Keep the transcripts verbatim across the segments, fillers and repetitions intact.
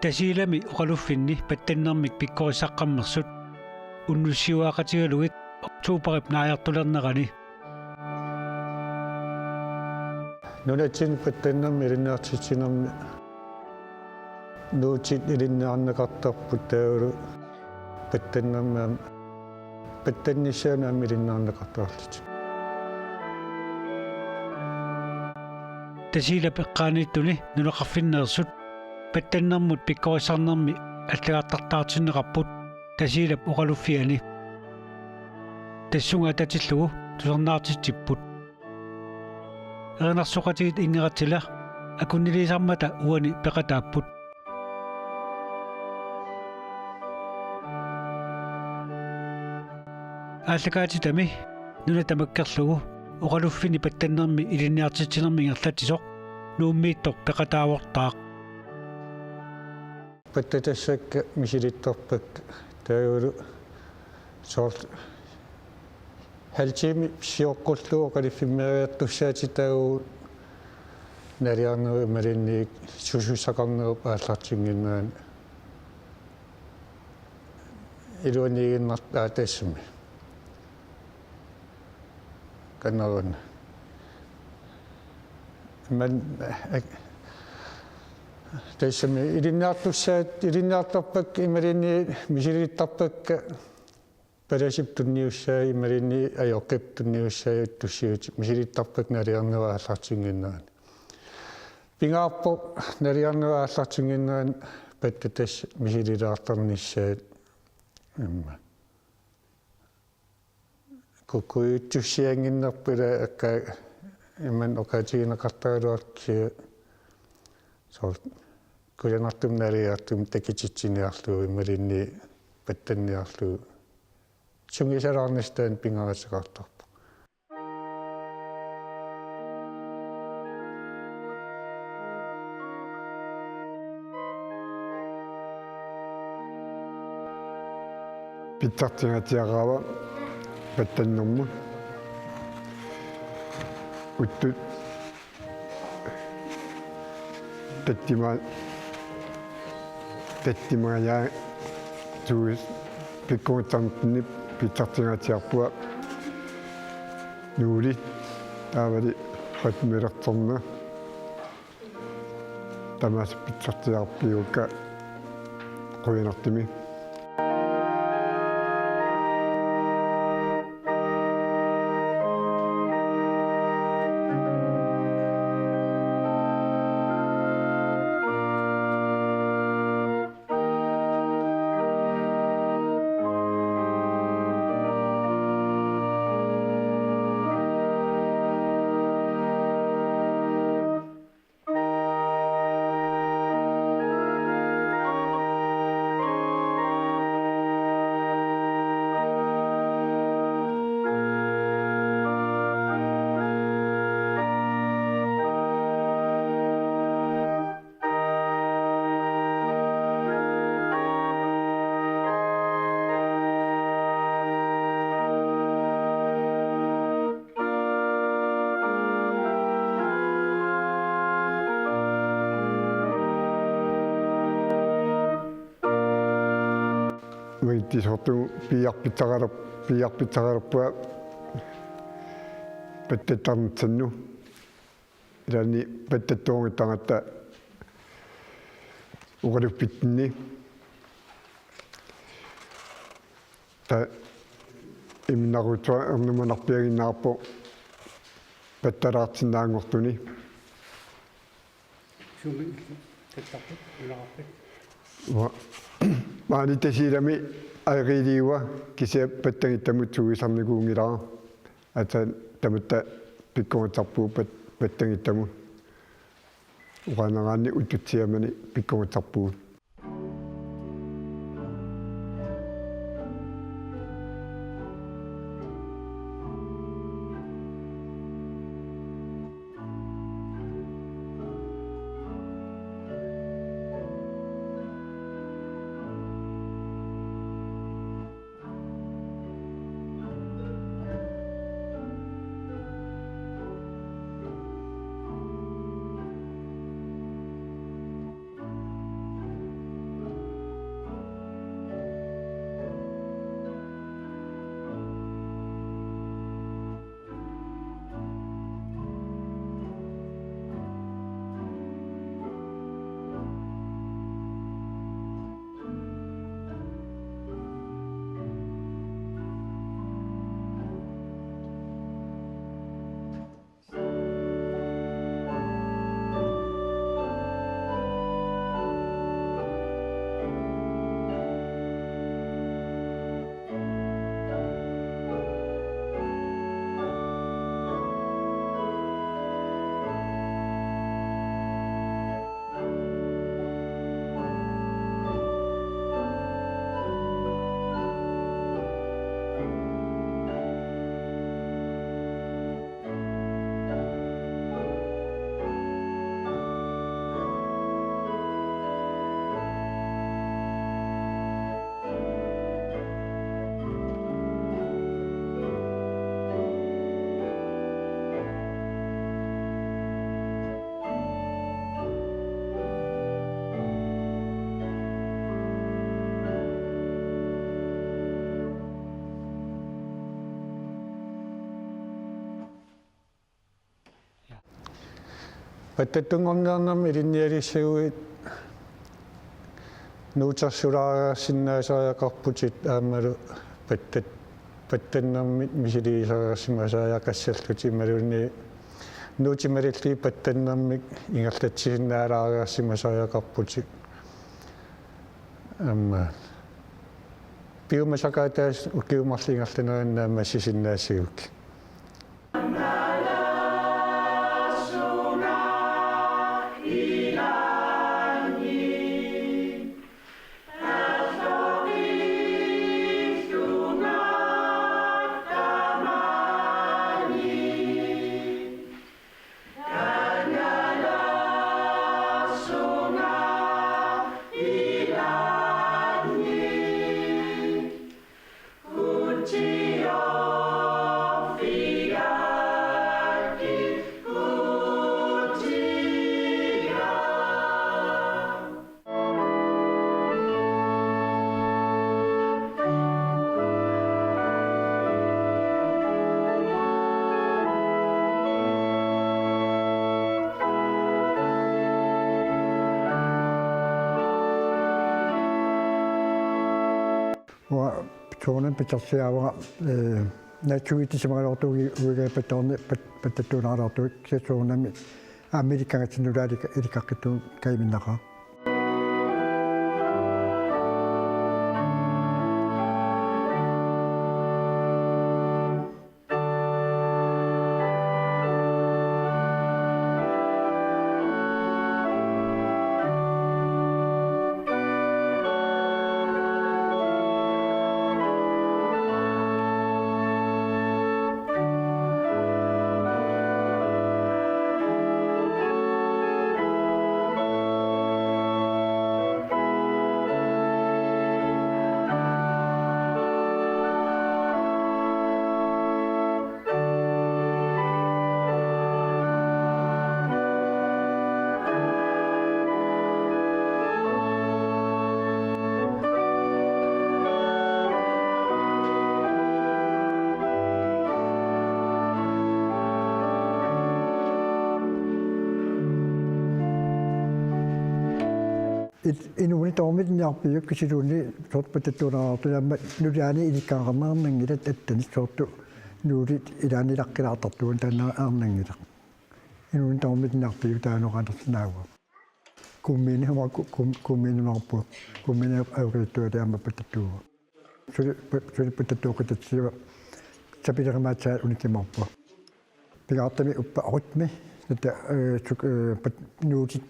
Tasiilami oqaluffinni pattannermik pikkorissaqqammersut unnussiuaaqatigalugit oktoberip naajartulernerani. Nunatsinni pattannermi ilinniartitsinermi nuutit ilinniarneqartarput taavalu pattannermi aamma pattannissaanut aamma ilinniarneqartarlutik. Tasiilap eqqaaniittuni nunaqarfinneersut pattannermut pikkorissarnermi allagartartaartinneqarput Tasiilap oqaluffiani. Tassunga atatillugu tusarnaartitsipput. Erinarsoqatigiit Ingerlatsiaq akunniliisarmata uani peqataapput. Aallakaatitami nuna tamakkerlugu oqaluffinni pattannermi ilinniartitsinermi ingerlatsisoq Nuummiittoq peqataavortaaq. Pattatassakka misilittarpakka taavalu soorlu halv time sioqqullugu oqaluffimmeriartussaatitaavugut naaliarnerup imaluunniit susussaqarnerup aallartinnginnerani iluaniiginnartaa tassami. Kanaruna. Man, eh, tassami ilinniartussaat, ilinniartarpakka imaluunniit misilittarpakka palasip tunniussaa imaluunniit ajoqip tunniussaa tussiutit misilittarpakka naaliarnerup aallartinnginnerani. Pingaarpoq naaliarnerup aallartinnginnerani pattatassat misililaartarnissaat imma. Kukkujuttussiannginnerput ila akka imannak oqaatigineqartaraluarlugu soorlu kusanartumik naaliartumik takutitsiniarlugu imaluunniit pattanniarlugu sungiusalaarnissaq taanna pingaaruteqartarpoq. Pitsartingaatsiaraavoq pattannermut. Uttut tattima-, tattimangajaat tuus pikkorissarnermini pitsartingaatsiarpunga nuulit taavali qatmilertorna. Tamaasa pitsartiarpiukka qujanartumik. Uagutsisoortugut piiarpitsaqalerp-, piiarpitsaqalerpunga pattattarnissannut. Ilaanni pattattoornissagatta oqaluffitsinni. Taava imminnarujussuaq ernumanarpiaginnarpoq pattalaarsinnaanngortuni. Sumi illit tattarpit, nunaqarfik? Uanga maani Tasiilami aeriiliua kisianni pattanngitsamut sungiusarnikuunngilara. Aatsaat tamatta pikkorissarpugut pat-, pattanngitsamut. Oqaannaraanni uttut siamani pikkorissarpugut. Pattattunngorniarnermi ilinnialissaguit nuutersulaariarsinnaasariaqarputit aammalu pattat-, pattannermik misiliisariarsimasariaqassallutit imaluunniit nuutit malillugit pattannermik ingerlatsisinnaalaariarsimasariaqarputit. Aamma piumasaqaataasut ukiut marluk ingerlaneranni naammassisinnaassagukku. Uanga soorunami pitersiaavara, ee, naatsugiitsisimagaluartugut uiga-, uigaappatorni pat-, pattattuuneralaartugut, kisianni soorunami aamma ilikkagatsigu nulaanik ilikkaqqittugut kajuminnaqaaq. It-, inuuneq tamarmik ilinniarpiuk kisiluunniit soorlu pattattuuneralaartunik aamma nulaani ilikkagaqarneq arnanngilat, attanik soorlu nuulit ilaanni ilaqqilaartartugut taanna arnanngilaq. Inuuneq tamarmik ilinniarpiuk taanna oqaasersinnaavugut. Kommuni, huma ku-, kum-, kommuni nunarput. Kommuni ajorittuat aamma pattattuuvugut. Suli, pa-, suli pattattuuqqutassiiva sapilerimaatsaat unikkumaarpunga. Pingaartumik uppa rytmi, natta, ee, suk-, ee, pat-, nuutit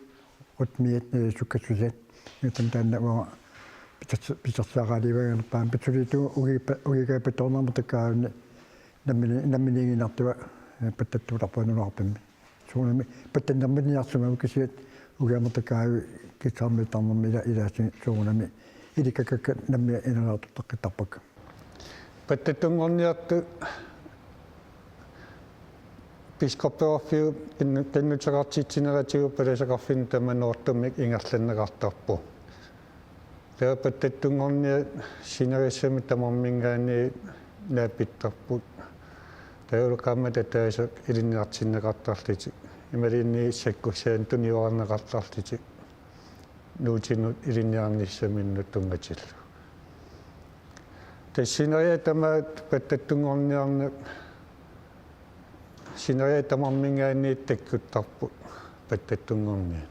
rytmiat, ee, sukkassusaat. Natta taanna uanga piters-, pitersaaqaliivaannginnakku, pitsulitu ugipa-, uigaappatornermut takkaavunni nammini-, namminiiginnartua, ee, pattattuutarpunga nunarpummi. Soorunami pattannermik ilinniarsimavoq kisianni ukiamut takaavi kissarmiittarnermi ila-, ilaassigit soorunami ilikkakka nammineq inalaartortaqqittarpakka. Pattattunngorniartut biskoppiorfiup kinnu-, kinnuteqartitsineratigut palasaqarfinni tamanna ortumik ingerlanneqartarpoq. Taava pattattunngorniat sinerissami tamarminngaanniit naapittarput. Taavalu qaammat ataaseq ilinniartinneqartarlutik. Imaluunniit sakkussaanik tuniorarneqartarlutik. Nuutinut ilinniarnissaminnut tunngatillugu. Tassa sineriak tamaat pattattunngorniarneq sineriak tamarminngaanniit takkuttarput pattattunngorniat.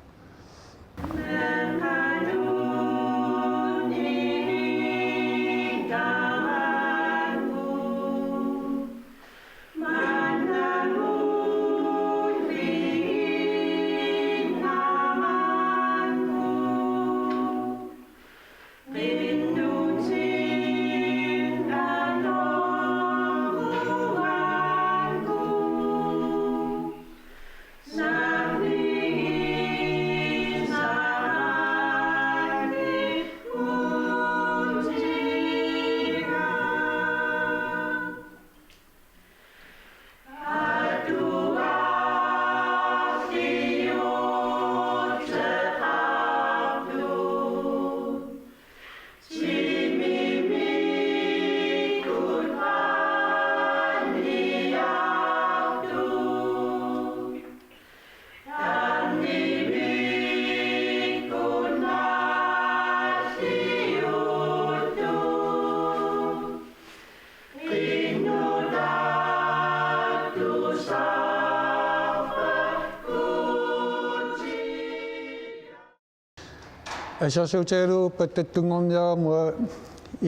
Assersuutigalugu pattattunngorniarama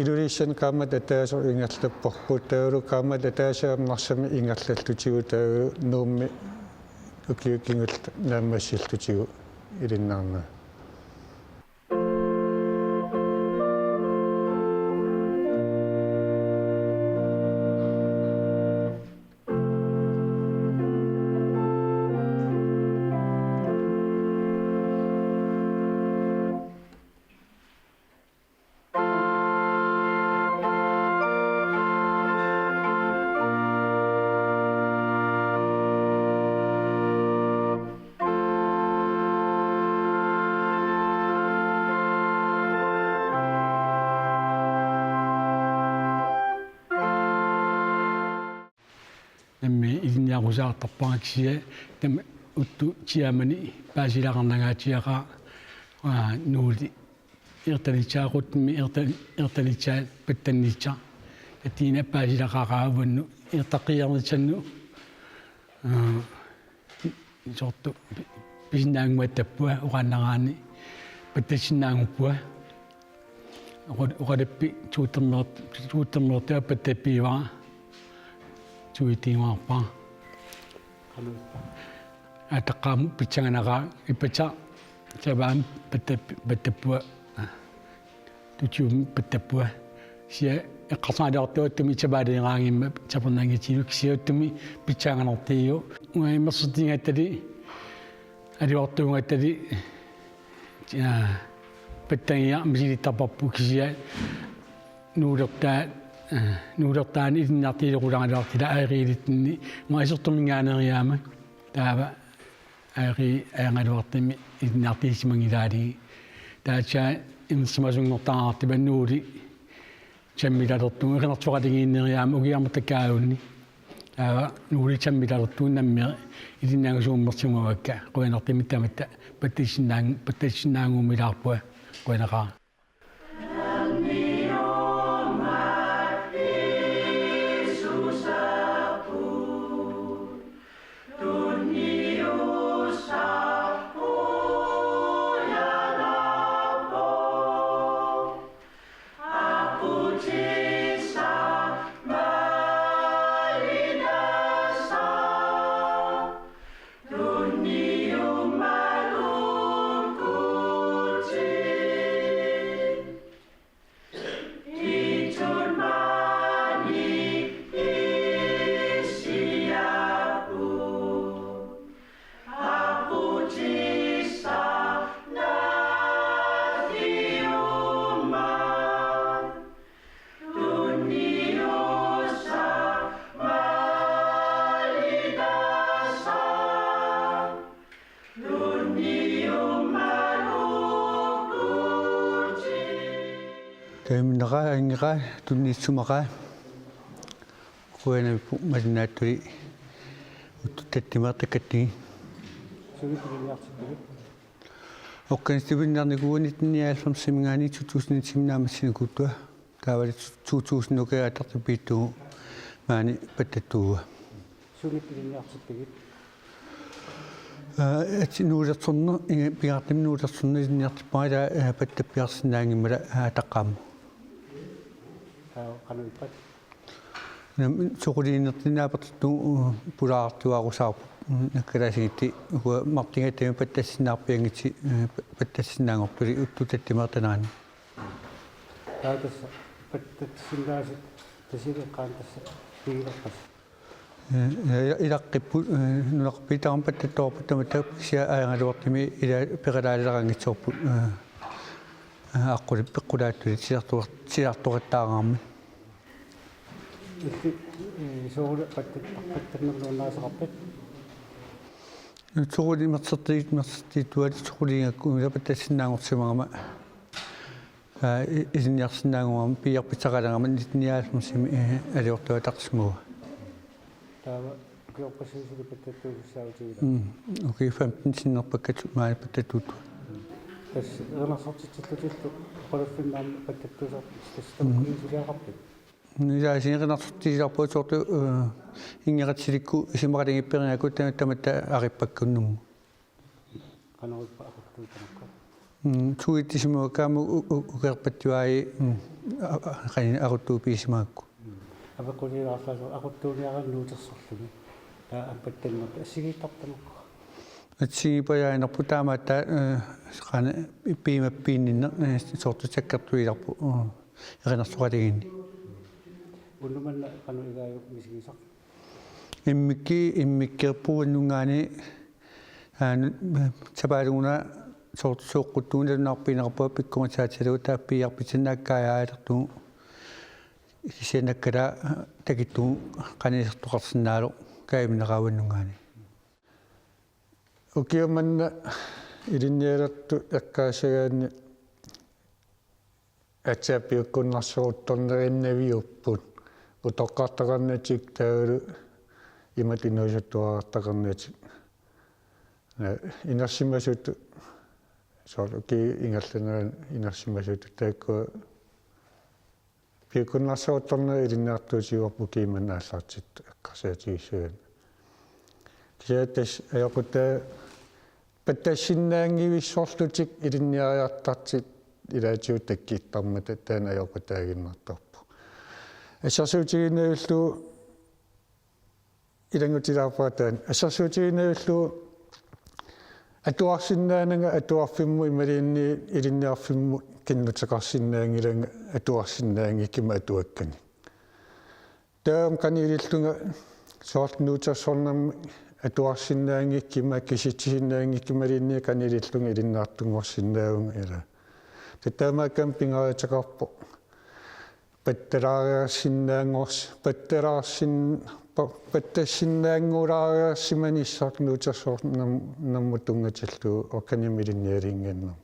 Ilulissani qaammat ataaseq ingerlapparput, taavalu qaammat ataaseq Narsami ingerlallutigu, taavalu Nuummi ukiut kingulliit naammassillutigu ilinnarnaa. Nammineq ilinniarusaartarpara kisianni tamatta uttut tiamani paasilaqarnangaatsiaqaaq, aa, Nuuli. Ertalitsaaqutmi ertal-, ertalitsaat pattannitsa. Katiina paasilaqaaqaaq uannut ertaqqiarnitsanut. Aa, soorlu pi-, pisinnaannguattappua oqaannaraanni pattassinnaanngorpua. Oqa-, oqaluppi tuuttermeert-, tuuttermeertua pattappivara. Tuutiinguarpara. Ataqqaamut pissanganaqaaq ippassaq savaammi pattap-, pattappua. Tutiummi pattappua. Kisianni eqqarsaatigaluartumik savaaleeraanngimmat sapernaanngitsigillu kisianni uttumi pissanganartigiuk. Uanga immersortigigattali, aluartuugattali, aa, pattagiaq misilittarparput kisianni nuulertaa-, aa, nuulertaani ilinniartigilequlaaraluartila aeriilittinni uanga isertorminngaanneeriarama. Taava aeri-, aeriagaluartumik ilinniartigisimanngilaarlugit. Taava kisianni imersimasunngortaraluartumik Nuuli sammilalertugut erinarsoqatigiinneeriarama ukiarmut takaagunni. Taava Nuuli sammilalertugut nammineq ilinniagusummersimavakka. Qujanartumik tamatta pattassinnaan-, pattassinnaannguumilaarpunga. Qujanaqaaq. Taiminnera angeqa tunniussumaqaa. Qujanarput malinnaatsuli uttut tatsimeertakkatigit. Sumi pilinniartippigit? Organisationernikkut nitten nioghalvfemsimiingaanniit to tusind et-imiingaanniit naammassinikuuara. Taavalu to tusind ukiup attartut piittugut maani pattattuuara. Sumi pilinniartippigit? Aa, atsi nuulersorneq, inga pingaartumik nuulersorneq ilinniartippara, aa, pattappiarsinnaanngimmata, aa, ataqqaammut. Aa, qanoq ippat? Nam-, soquliinertik naapertortut, uu, pulaartuaarusaarput, uu, nakkalaasigutsigu, ukua martigaatami pattassinnaarpianngitsoq, uu, pa-, pattassinnaanngortullu uttut tatsimeertanerani. Taava tassa pattassinnaasut tasileqqaan tassa pigilerpas. Ee, ila-, ilaqqipput, ee, nunaqarfik tamarmik pattattoorput tamatta kisianni aeriagaluartumik ila peqalaalileraanngitsoorput, ee, ee, aqquli peqqulaattuli silartoqar-, silartoqattaaraarmat. Illit, ee, soorlu pattat-, pattannerluinnaasaqarpit? Soorlu imersorti-, imersortiittuaat soorlu ingakkut ila pattassinnaanngorsimagama. Aa, i-, ilinniarsinnaannguugama piiarpissaqalagama nitten nioghalvfemsimi, ee, alutortaqarsimagama. Taava ukiorpassuusut pattattuusussaavatigut? Mm, ukiut femten sinnerpakka maani pattattuuttut. Tassa erinarsortitsillutillu oqaluffinni aamma pattattuusarput tassa Mm. tamakkununnga suliaqarpit? Ilaasiinnarsortiilaarput soorlu, ee, inngeqatsilikkut isumaqatigiipperigakkut tama-, tamatta arippakka unnummu. Qanoq ippa aquttuut tamakku? Mm, tuitisimukamu ukerpattuai, mm, a-, a-, qani aquttuupisimagakku. Apeqqutigilaarlugu aquttuuniaraanni nuutersorluni. Taava aappattaannartoq assigiittarput tamakku. Assigiippajaanerput taamaattoq, eh, qani piimappiinninneq, eh, soorlu sakkortuilerpoq, eh, erinarsoqatigiinni. Unnuk manna qanoq igaajuk misigisaq? Immikki-, immikkeerpugut unnuk maani, aa, nu-, sapaatip-akunnera soor-, sooqquttugut nalunaarpigineqarpunga pikkorissaatillugu taava piiarpitsinni nakkaajaaleqaartugut kisianni nakkala takittugut qanoq isertoqarsinnaalluni kaavinnaqaavannungaani. Ukiut manna ilinnialertut eqqaassagaanni aatsaat piukkunnarsuuttornerinnaviupput utoqqartaqarnatik taavalu imatut inuusuttuarartaqarnatik. Ee, inersimasutut, soorlu ukiup ingerlanerani inersimasutut taakkua piukkunnarsuuttornerit ilinniartuutigaarput ukiut manna aallartittut eqqarsaatigissaganni. Kisianni tassa ajoqutaa pattassinnaanngivissorlutik ilinniariartartut ilaatigut takkuttarmata taanna ajoqutaaginnartarpoq. Assersuutigiinnavillugu ilanngutilaarpara taanna. Assersuutigiinnavillugu atuarsinnaananga atuarfimmut imaluunniit ilinniarfimmut qinnuteqarsinnaanngilanga atuarsinnaanngikkuma atuakkanik. Taava qanoq ilillunga soorlu nuutersornermik atuarsinnaanngikkuma kisitsisinnaanngikkuma ilinniit qanoq ilillunga ilinniartunngorsinnaavunga ilaa. Taava taamaakkami pingaaruteqarpoq pattalaariarsinnaanngors-, pattalaarsin-, pa-, pattassinnaanngulaariarsimanissaq nuutersornerm-, -nermut tunngatillugu organimik ilinnialinnginnami.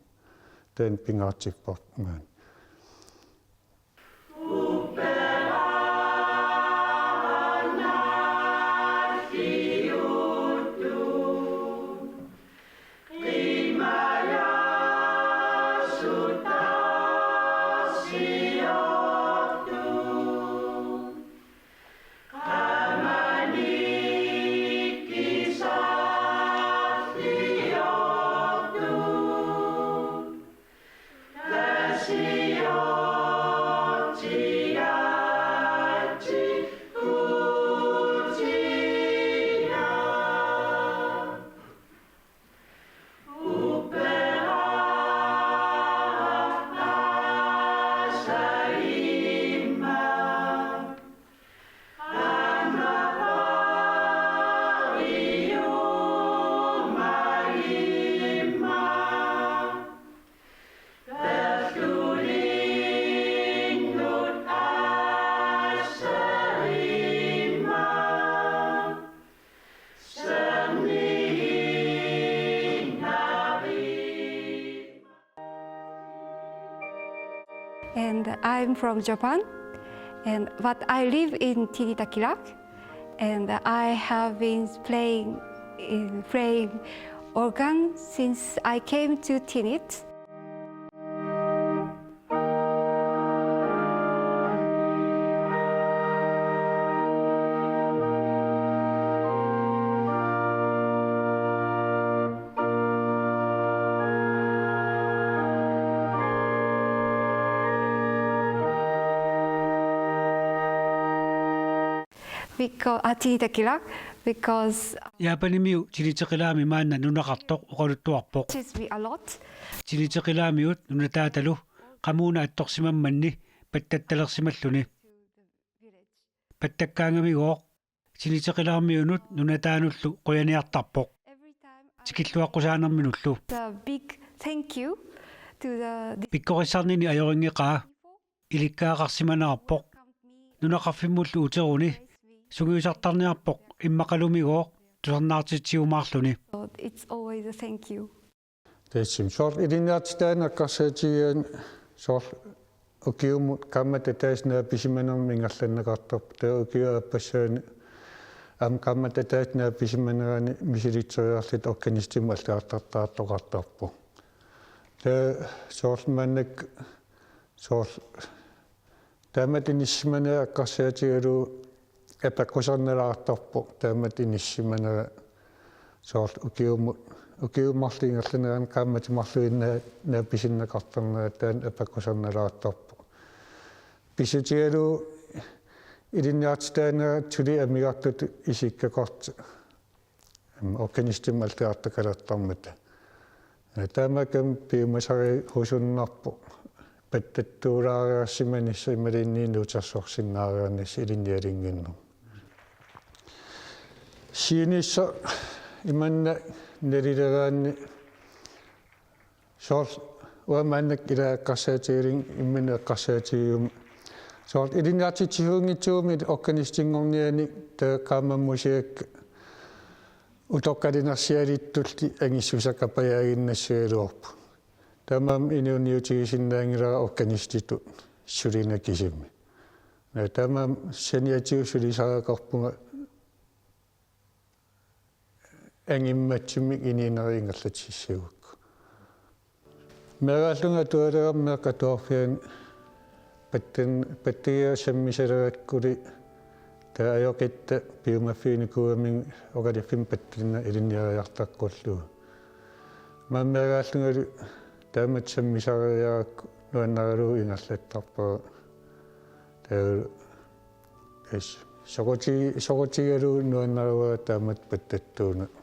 Taanna pingaartipparput maani. And I'm from Japan, and but I live in Tinitakilak, and I have been playing in playing organ since I came to Tinit. Because, uh, Tinitakilak, because Japanimiu Tiniteqilaami maanna nunaqartoq oqaluttuarpoq. Teaches me a lot. Tiniteqilaamiut nunataatalu qamuuna attorsimammanni pattattalersimalluni. Pattakkaangamigooq Tiniteqilaarmiunut nunataanullu qujaniartarpoq. Tikilluaqqusaanerminullu. A big thank you to the Pikkorissarnini ajorinngeqaa ilikkagaqarsimanerarpoq. Nunaqarfimmullu uteruni sungiusartarniarpoq immaqalumigooq tusarnaartitsiumaarluni. So it's always a thank you. Taassuma soorlu ilinniartitaaneq eqqarsaatigigaanni soorlu ukiumut qaammat ataaseq naapisimanermik ingerlanneqartarpoq. Taava ukiup aappassaani aamma qaammat ataaseq naapisimanerani misilittariarluta organistimut allagartartaartoqartarpoq. Taava soorlu maannakkut soorlu taamatut inissisimanera eqqarsaatigalugu apeqqusernalaartarpoq taamatut inissisimanera soorlu ukiumut Ukiut marluk ingerlaneranni qaammatit marluinnaat naapisinnaqartarnerat taanna apeqqusernalaartarpoq. Pissutigalugu ilinniartitaanerat suli amigartutut isikkoqartoq, em, organistimik alliartaqalertarmata. Taamaakkami piumasariusunnarpoq pattattuulaariarsimanissaq imaluunniit nuutersorsinnaareernissaq ilinnialinnginnermut. Siunissaq imanna nalileraanni soorlu uanga maannakkut ilaa eqqarsaatigalugit imminut eqqarsaatigiguma. Soorlu ilinniartitsisuunngitsugummi organistinngornianni taava qaammammut isigakku utoqqalinersialittulli angissuseqapajaaginnassagaluarput. Taamaammat inuuniutigisinnaanngilara organistitut sulineq kisimik. Naa, taamaammat saniatigut sulisariaqarpunga angimmatsumik inuunerit ingerlatissagukku. Meeraallunga atualerama meeqqat atuarfianni pattan-, pattagiga sammisalerakkullu taava ajoqitta piumaffiginikuugaminga oqaluffimmi pattanneq ilinniariartaqqullugu. Aamma meeraallungalu taamatut sammisariarakku nuannaralugu ingerlattarpara. Taava is-, soquti-, soqutigalugu nuannaruara taamatut pattattuunera.